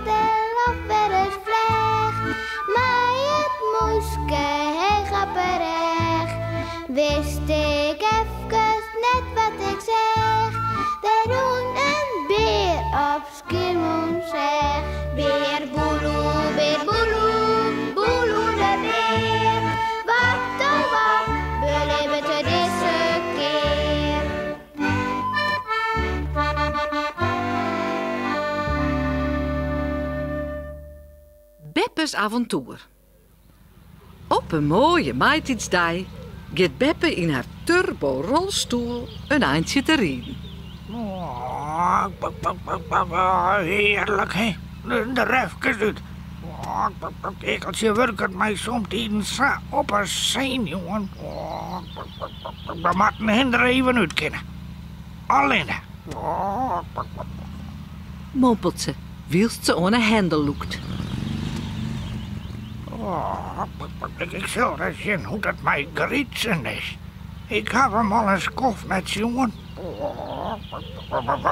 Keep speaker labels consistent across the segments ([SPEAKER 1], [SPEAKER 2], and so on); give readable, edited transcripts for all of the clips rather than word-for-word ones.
[SPEAKER 1] stil of wer ris flecht, mei it mûske heech op 'e rêch, wist ik efkes net wat ik seach. Der rûn in bear op Skiermûntseach. Bear Boeloe, bear Boeloe, Boeloe de bear, wat oh wat belibbet er dizze kear?
[SPEAKER 2] Beppes avontoer. Op in moaie maitiidsdei giet Beppe yn har turbo-rolstoel in eintsje te riden.
[SPEAKER 3] Hearlik, hè? Der efkes út. Kekeltsje wurket my somtiden sa op 'e senuwen. We moatten him der even út kinne. Allinne.
[SPEAKER 2] Mompelt se wylst se oan 'e hendel lûkt.
[SPEAKER 3] Ik sil ris sjen hoe't it mei Grytsen is. Ik haw him al in skoft net sjoen.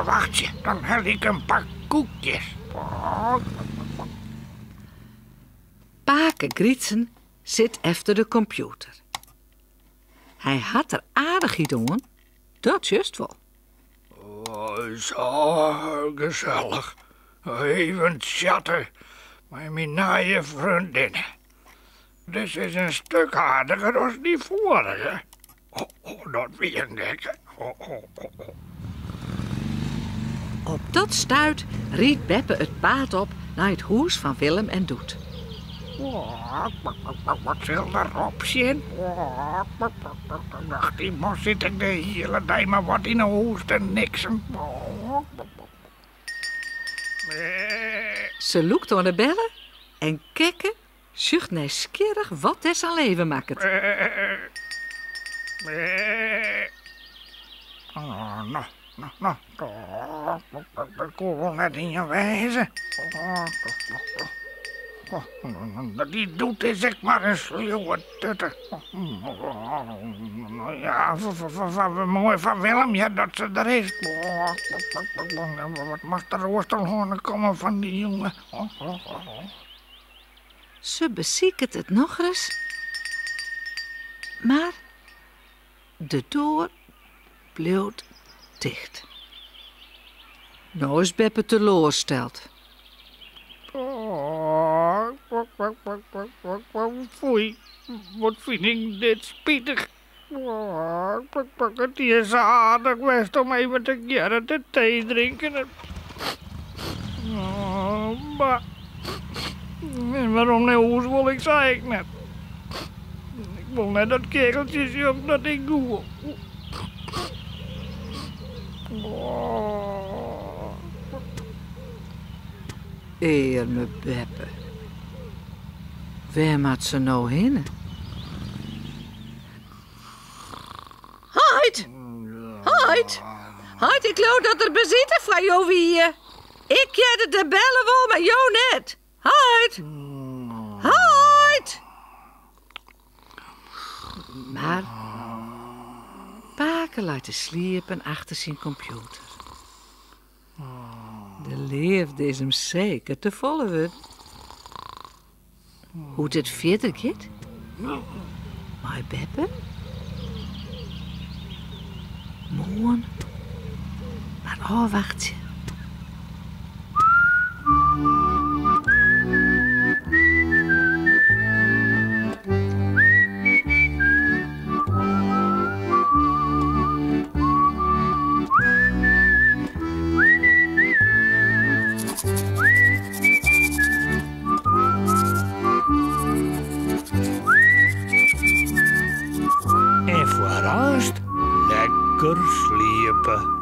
[SPEAKER 3] Wachtsje, dan helje ik in pak koekjes.
[SPEAKER 2] Pake Grytsen sit efter de kompjûter. Hy hat der aardichheid oan, dat sjochst wol.
[SPEAKER 3] Oh, sa gesellich. Even chatte mei myn nije freondinne. Dizze is in stuk aardiger as dy foarige. Oh, oh, dat wie in gekke. Oh, oh, oh, oh.
[SPEAKER 2] Op dat stuit riidt Beppe it paad op nei it hûs fan Willem en Doet.
[SPEAKER 3] Wat sil der op sjen? Ach, dy man sit ek de hiele dei mar wat yn 'e hûs te niksen.
[SPEAKER 2] Se lûkt oan de belle en Kekke sjocht nijsgjirrich wat dêr sa'n leven makket.
[SPEAKER 3] No, no, no, der koe wol net ien wêze. Dy Doet is ek mar in sleauwe tutter. Ja, moai foar Willem hear dat se der is. Wat moast der oars telâne komme fan dy jonge.
[SPEAKER 2] Se besiket it nochris, mar de doar bliuwt ticht. No is Beppe teloarsteld.
[SPEAKER 3] Foei, wat fyn ik dit spitich. It hie sa aardich west om even tegearre te tee drinken. Bah. En werom nei hûs wol ik sa ek net. Ik wol net dat kegeltsje sjocht dat ik gûl.
[SPEAKER 2] Earme Beppe. Wêr moat se no hinne? Heit! Heit! Heit, ik leau dat der besite foar jo wie. Ik hearde de belle wol, mar jo net. Heit! Heit! Mar pake leit te sliepen achter syn kompjûter. De leafde is him seker te folle wurden. Hoe't it fierder giet mei Beppe? Moarn mar ôfwachtsje.
[SPEAKER 3] En foar aanst lekker sliepe.